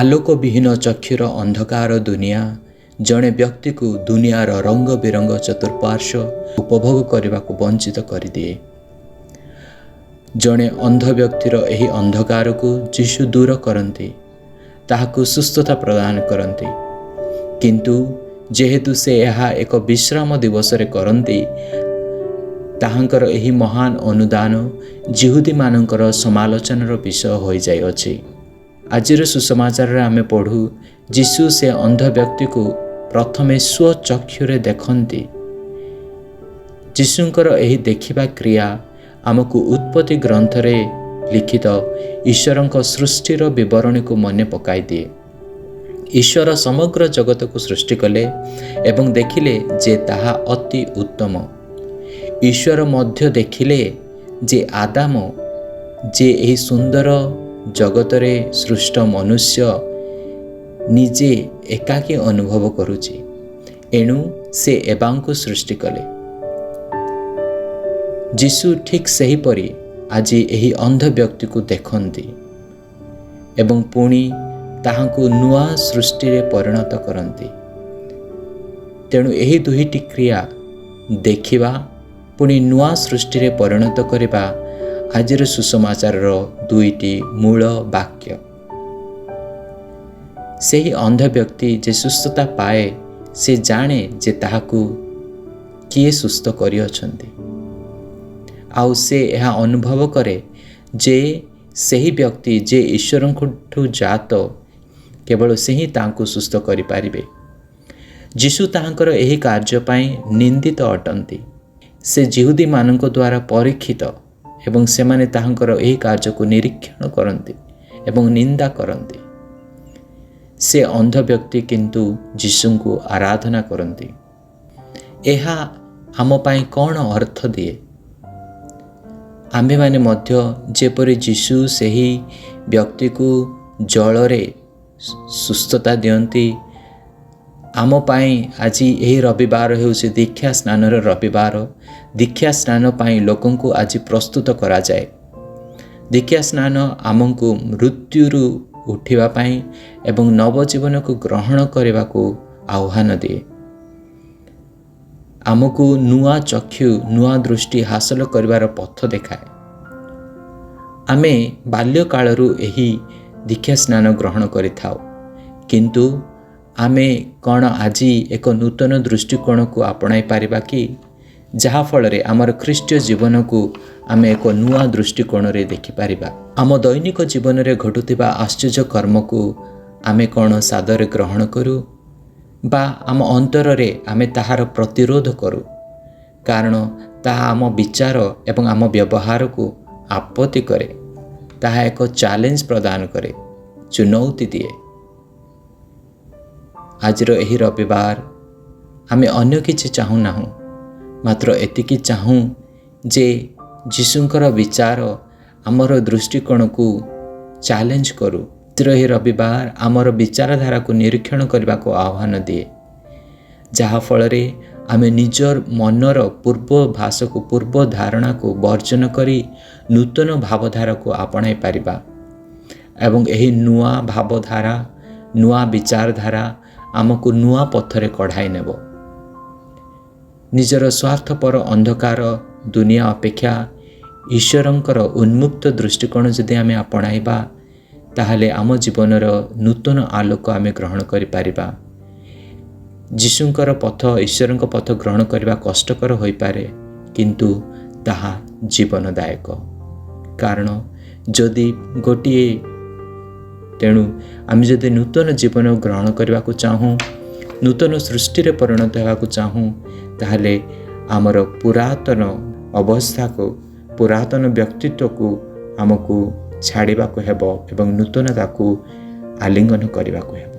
ଆଲୋକବିହୀନ ଚକ୍ଷୁର ଅନ୍ଧକାର ଦୁନିଆ ଜଣେ ବ୍ୟକ୍ତିକୁ ଦୁନିଆର ରଙ୍ଗ ବିରଙ୍ଗ ଚତୁଃପାର୍ଶ୍ୱ ଉପଭୋଗ କରିବାକୁ ବଞ୍ଚିତ କରିଦିଏ। ଜଣେ ଅନ୍ଧ ବ୍ୟକ୍ତିର ଏହି ଅନ୍ଧକାରକୁ ଯୀଶୁ ଦୂର କରନ୍ତି, ତାହାକୁ ସୁସ୍ଥତା ପ୍ରଦାନ କରନ୍ତି। କିନ୍ତୁ ଯେହେତୁ ସେ ଏହା ଏକ ବିଶ୍ରାମ ଦିବସରେ କରନ୍ତି, ତାହାଙ୍କର ଏହି ମହାନ ଅନୁଦାନ ଯିହୁଦୀମାନଙ୍କର ସମାଲୋଚନାର ବିଷୟ ହୋଇଯାଇଅଛି। ଆଜିର ସୁସମାଚାରରେ ଆମେ ପଢ଼ୁ, ଯୀଶୁ ସେ ଅନ୍ଧ ବ୍ୟକ୍ତିକୁ ପ୍ରଥମେ ସ୍ୱଚକ୍ଷୁରେ ଦେଖନ୍ତି। ଯୀଶୁଙ୍କର ଏହି ଦେଖିବା କ୍ରିୟା ଆମକୁ ଉତ୍ପତ୍ତି ଗ୍ରନ୍ଥରେ ଲିଖିତ ଈଶ୍ୱରଙ୍କ ସୃଷ୍ଟିର ବିବରଣୀକୁ ମନେ ପକାଇଦିଏ। ଈଶ୍ୱର ସମଗ୍ର ଜଗତକୁ ସୃଷ୍ଟି କଲେ ଏବଂ ଦେଖିଲେ ଯେ ତାହା ଅତି ଉତ୍ତମ। ଈଶ୍ୱର ମଧ୍ୟ ଦେଖିଲେ ଯେ ଆଦାମ, ଯେ ଏହି ସୁନ୍ଦର ଜଗତରେ ସୃଷ୍ଟ ମନୁଷ୍ୟ, ନିଜେ ଏକାକୀ ଅନୁଭବ କରୁଛି। ଏଣୁ ସେ ଏବାଙ୍କୁ ସୃଷ୍ଟି କଲେ। ଯୀଶୁ ଠିକ୍ ସେହିପରି ଆଜି ଏହି ଅନ୍ଧ ବ୍ୟକ୍ତିକୁ ଦେଖନ୍ତି ଏବଂ ପୁଣି ତାହାଙ୍କୁ ନୂଆ ସୃଷ୍ଟିରେ ପରିଣତ କରନ୍ତି। ତେଣୁ ଏହି ଦୁଇଟି କ୍ରିୟା, ଦେଖିବା ପୁଣି ନୂଆ ସୃଷ୍ଟିରେ ପରିଣତ କରିବା, ଆଜିର ସୁସମାଚାରର ଦୁଇଟି ମୂଳ ବାକ୍ୟ। ସେହି ଅନ୍ଧ ବ୍ୟକ୍ତି ଯେ ସୁସ୍ଥତା ପାଏ, ସେ ଜାଣେ ଯେ ତାହାକୁ କିଏ ସୁସ୍ଥ କରିଅଛନ୍ତି। ଆଉ ସେ ଏହା ଅନୁଭବ କରେ ଯେ ସେହି ବ୍ୟକ୍ତି ଯେ ଈଶ୍ୱରଙ୍କଠୁ ଜାତ, କେବଳ ସେ ହିଁ ତାଙ୍କୁ ସୁସ୍ଥ କରିପାରିବେ। ଯୀଶୁ ତାହାଙ୍କର ଏହି କାର୍ଯ୍ୟ ପାଇଁ ନିନ୍ଦିତ ଅଟନ୍ତି। ସେ ଯିହୁଦୀମାନଙ୍କ ଦ୍ୱାରା ପରୀକ୍ଷିତ ଏବଂ ସେମାନେ ତାହାଙ୍କର ଏହି କାର୍ଯ୍ୟକୁ ନିରୀକ୍ଷଣ କରନ୍ତି ଏବଂ ନିନ୍ଦା କରନ୍ତି। ସେ ଅନ୍ଧ ବ୍ୟକ୍ତି କିନ୍ତୁ ଯୀଶୁଙ୍କୁ ଆରାଧନା କରନ୍ତି। ଏହା ଆମ ପାଇଁ କ'ଣ ଅର୍ଥ ଦିଏ? ଆମ୍ଭେମାନେ ମଧ୍ୟ ଯେପରି ଯୀଶୁ ସେହି ବ୍ୟକ୍ତିକୁ ଜଳରେ ସୁସ୍ଥତା ଦିଅନ୍ତି, ଆମ ପାଇଁ ଆଜି ଏହି ରବିବାର ହେଉଛି ଦୀକ୍ଷା ସ୍ନାନର ରବିବାର। ଦୀକ୍ଷା ସ୍ନାନ ପାଇଁ ଲୋକଙ୍କୁ ଆଜି ପ୍ରସ୍ତୁତ କରାଯାଏ। ଦୀକ୍ଷା ସ୍ନାନ ଆମକୁ ମୃତ୍ୟୁରୁ ଉଠିବା ପାଇଁ ଏବଂ ନବଜୀବନକୁ ଗ୍ରହଣ କରିବାକୁ ଆହ୍ୱାନ ଦିଏ। ଆମକୁ ନୂଆ ଚକ୍ଷୁ, ନୂଆ ଦୃଷ୍ଟି ହାସଲ କରିବାର ପଥ ଦେଖାଏ। ଆମେ ବାଲ୍ୟକାଳରୁ ଏହି ଦୀକ୍ଷା ସ୍ନାନ ଗ୍ରହଣ କରିଥାଉ। କିନ୍ତୁ ଆମେ କ'ଣ ଆଜି ଏକ ନୂତନ ଦୃଷ୍ଟିକୋଣକୁ ଆପଣାଇ ପାରିବା କି, ଯାହାଫଳରେ ଆମର ଖ୍ରୀଷ୍ଟୀୟ ଜୀବନକୁ ଆମେ ଏକ ନୂଆ ଦୃଷ୍ଟିକୋଣରେ ଦେଖିପାରିବା? ଆମ ଦୈନିକ ଜୀବନରେ ଘଟୁଥିବା ଆଶ୍ଚର୍ଯ୍ୟ କର୍ମକୁ ଆମେ କ'ଣ ସାଦରେ ଗ୍ରହଣ କରୁ ବା ଆମ ଅନ୍ତରରେ ଆମେ ତାହାର ପ୍ରତିରୋଧ କରୁ, କାରଣ ତାହା ଆମ ବିଚାର ଏବଂ ଆମ ବ୍ୟବହାରକୁ ଆପତ୍ତି କରେ? ତାହା ଏକ ଚ୍ୟାଲେଞ୍ଜ ପ୍ରଦାନ କରେ, ଚୁନୌତି ଦିଏ। ଆଜିର ଏହି ରବିବାର ଆମେ ଅନ୍ୟ କିଛି ଚାହୁଁନାହୁଁ, ମାତ୍ର ଏତିକି ଚାହୁଁ ଯେ ଯୀଶୁଙ୍କର ବିଚାର ଆମର ଦୃଷ୍ଟିକୋଣକୁ ଚ୍ୟାଲେଞ୍ଜ କରୁ। ଆଜିର ଏହି ରବିବାର ଆମର ବିଚାରଧାରାକୁ ନିରୀକ୍ଷଣ କରିବାକୁ ଆହ୍ୱାନ ଦିଏ, ଯାହାଫଳରେ ଆମେ ନିଜ ମନର ପୂର୍ବ ଭାସକୁ, ପୂର୍ବ ଧାରଣାକୁ ବର୍ଜନ କରି ନୂତନ ଭାବଧାରାକୁ ଆପଣାଇ ପାରିବା ଏବଂ ଏହି ନୂଆ ଭାବଧାରା, ନୂଆ ବିଚାରଧାରା ଆମକୁ ନୂଆ ପଥରେ କଢ଼ାଇ ନେବ। ନିଜର ସ୍ୱାର୍ଥପର ଅନ୍ଧକାର ଦୁନିଆ ଅପେକ୍ଷା ଈଶ୍ୱରଙ୍କର ଉନ୍ମୁକ୍ତ ଦୃଷ୍ଟିକୋଣ ଯଦି ଆମେ ଆପଣାଇବା, ତାହେଲେ ଆମ ଜୀବନର ନୂତନ ଆଲୋକ ଆମେ ଗ୍ରହଣ କରିପାରିବା। ଯୀଶୁଙ୍କର ପଥ, ଈଶ୍ୱରଙ୍କ ପଥ ଗ୍ରହଣ କରିବା କଷ୍ଟକର ହୋଇପାରେ, କିନ୍ତୁ ତାହା ଜୀବନଦାୟକ। କାରଣ ଯଦି ଗୋଟିଏ ତେଣୁ ଆମେ ଯଦି ନୂତନ ଜୀବନ ଗ୍ରହଣ କରିବାକୁ ଚାହୁଁ, ନୂତନ ସୃଷ୍ଟିରେ ପରିଣତ ହେବାକୁ ଚାହୁଁ, ତାହେଲେ ଆମର ପୁରାତନ ଅବସ୍ଥାକୁ, ପୁରାତନ ବ୍ୟକ୍ତିତ୍ୱକୁ ଆମକୁ ଛାଡ଼ିବାକୁ ହେବ ଏବଂ ନୂତନତାକୁ ଆଲିଙ୍ଗନ କରିବାକୁ ହେବ।